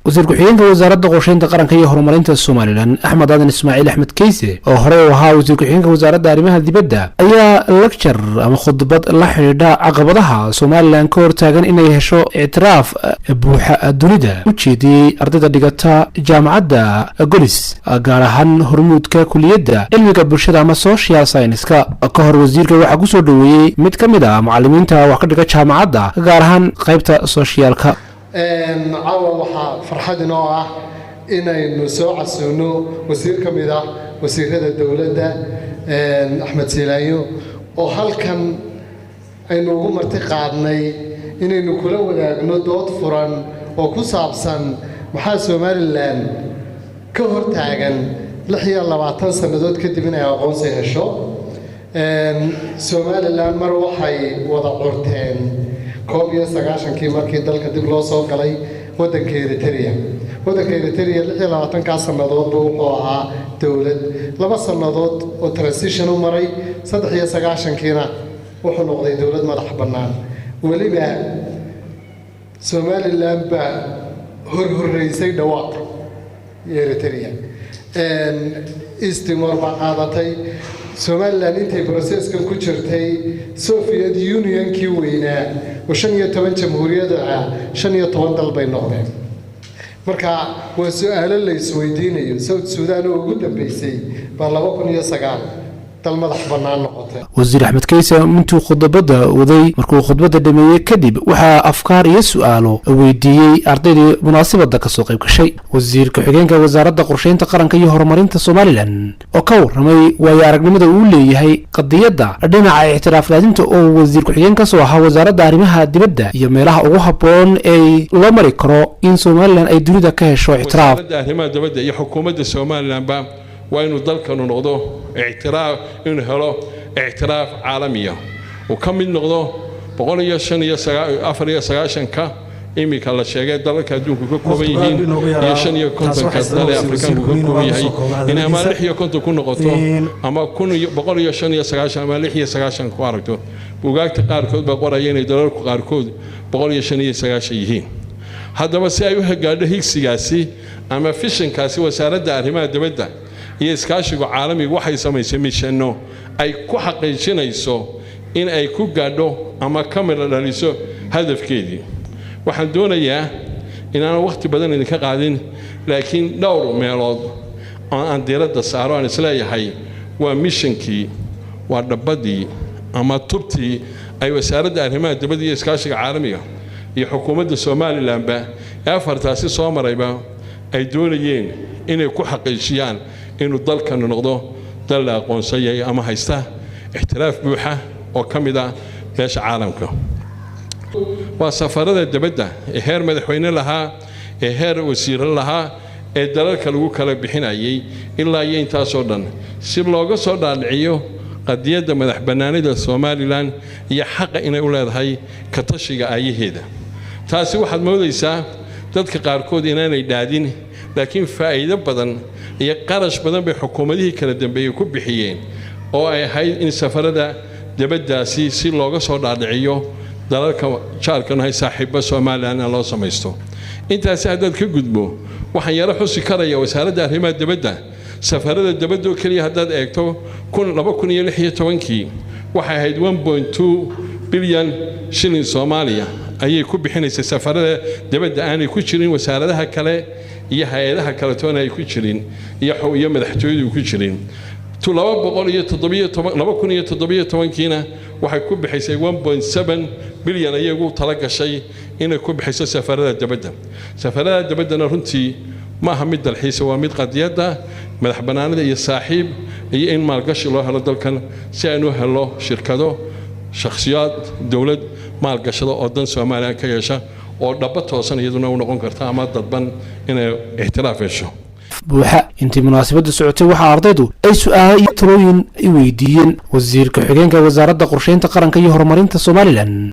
Wasiir ku-xigeenka Wasaaradda Qorsheynta Qaranka iyo Horumarinta Somaliland, Axmed Aadan Ismaaciil, Axmed Keyse, oo horey u ahaa wasiir ku-xigeenka Wasaaradda Arrimaha Dibadda, ayaa lecture ama khudbad la xidhiidha caqabadaha Somaliland ka hortaagan inay hesho ictiraaf buuxa dunida u jeediyey ardayda dhigata Jaamacadda Golis, gaar ahaan hormuudka kuliyadda cilmiga bulshada ama social sciences-ka. Ka hor wasiirka waxaa kusoo dhoweeyey mid ka mid ah macalimiinta wax ka dhiga jaamacadda, gaar ahaan qaybta social-ka. Caawa waxaa farxad inoo ah inaynu soo casuuno wasiir ka mid ah wasiirada dowladda, Axmed Siilaanyo, oo halkan aynu ugu marti qaadnay inaynu kula wadaagno dood furan oo ku saabsan maxaa Somaliland ka hortaagan 26 sannadood kadib inay aqoonsi hesho. Somaliland mar waxay wada curteen 91-kii, markii dalka dib loo soo galay waddanka Eritrea. Waddanka Eritrea 26-kaa sannadoodba wuxuu ahaa dowlad, 2 sannadood oo transition u maray, 93-kiina wuxuu noqday dowlad madax bannaan. Weliba Somaliland baa horhoreysay dhawaaq Eritrea. East Timor baa qaadatay. Somaliland intay process-kan ku jirtay, Soviet Union-kii weynaa oo 15 jamhuuriyad ah, 15 dal bay noqdeen. Marka waa su-aalo la isweydiinayo. South Sudan oo ugu dambeysay baa 2009 dal madax bannaan noqotay. Wasiir Axmed Keyse intuu khudbadda waday, markuu khudbadda dhameeyey kadib, waxaa afkaar iyo su-aalo weydiiyey ardaydii munaasabadda kasoo qayb gashay. Wasiir ku-xigeenka Wasaaradda Qorsheynta Qaranka iyo Horumarinta Somaliland oo ka warramay waayo aragnimada uu leeyahay qadiyadda dhinaca ictiraaf raadinta, oo wasiir ku-xigeen kasoo ahaa Wasaaradda Arrimaha Dibadda, iyo meelaha ugu habboon ee loo mari karo in Somaliland ay dunida ka hesho ictiraaf. Wasaaradda Arrimaha Dibadda iyo xukuumadda Somalilandba waa inuu dalkanu noqdo ictiraaf, inuu helo ictiraaf caalamiya, uu ka mid noqdo 194-ka iminka la sheegay dalalka adduunku ka kooban yihiin iyo 55-ka dal ee Afrikaanku ka kooban yahay, in ama 56 ku noqoto ama 195 ama 96 ku aragto. Buugaagta qaarkood baa qoraya inay dalalku qaarkood 195 yihiin. Haddaba si ay u gaadho higsigaasi ama vision-kaasi, Wasaaradda Arrimaha Dibadda iyo Iskaashiga Caalamigu waxay samaysay mission-no ay ku xaqiijinayso in ay ku gaadho ama ka midho dhaliso hadafkeedii. Waxaan doonayaa inaanan wakhti badan idinka qaadin, laakiin dhowr meelood oo aan diiradda saaro aan isleeyahay waa mission-kii, waa dhabbadii ama tubtii ay Wasaaradda Arrimaha Dibadda iyo Iskaashiga Caalamiga iyo xukuumadda Somalilandba ee afartaasi soo marayba ay doonayeen inay ku xaqiijiyaan inuu dalkanu noqdo dal la aqoonsan yahay ama haysta ixtiraaf buuxa oo ka mid ah beesha caalamka. Waa safarada dibadda ee heer madaxweyne lahaa, ee heer wasiiro lahaa, ee dalalka lagu kala bixinayay ilaa iyo intaasoo dhan, si looga soo dhaadhiciyo qadiyadda madax bannaanida Somaliland iyo xaqa inay u leedahay ka tashiga aayaheeda. Taasi waxaad moodaysaa dadka qaarkood inaanay dhaadin, laakiin faa'iido badan iyo qarash badan bay xukuumadihii kala dambeeyey ku bixiyeen, oo ay ahayd in safarada dibaddaasi si looga soo dhaadhiciyo dalalka jaarka nahay saaxiibba Somaliland loo samaysto. Intaasi haddaad ka gudbo, waxaan yaro xusi karaya Wasaaradda Arrimaha Dibadda safarada dibadda oo keliya haddaad eegto, 2016-kii waxay ahayd 1.2 bilyan shilin Soomaaliya ayay ku bixinaysay safarada dibadda, aanay ku jirin wasaaradaha kale iyo hay-adaha kaletoona ay ku jirin iyo madaxtooyadu ku jirin. 2017-kiina waxay ku bixisay 1.7 bilyan ayay ugu tala gashay inay ku bixiso safarada dibadda. Safarada dibaddana runtii ma aha mid dalxiisa, waa mid qadiyadda madax bannaanida iyo saaxiib iyo in maalgashi loo helo dalkan, si aynu helo shirkado, shakhsiyaad, dowlad maalgashada oo dan Soomaaliya ka yeesha, oo dhaba toosan iyaduna u noqon karta ama dadban inay ixtiraaf hesho. Buuxa. Intii munaasabadda socotay, waxaa ardaydu ay su-aalo iyo talooyin i weydiiyeen wasiir ku-xigeenka Wasaaradda Qorsheynta Qaranka iyo Horumarinta Somaliland.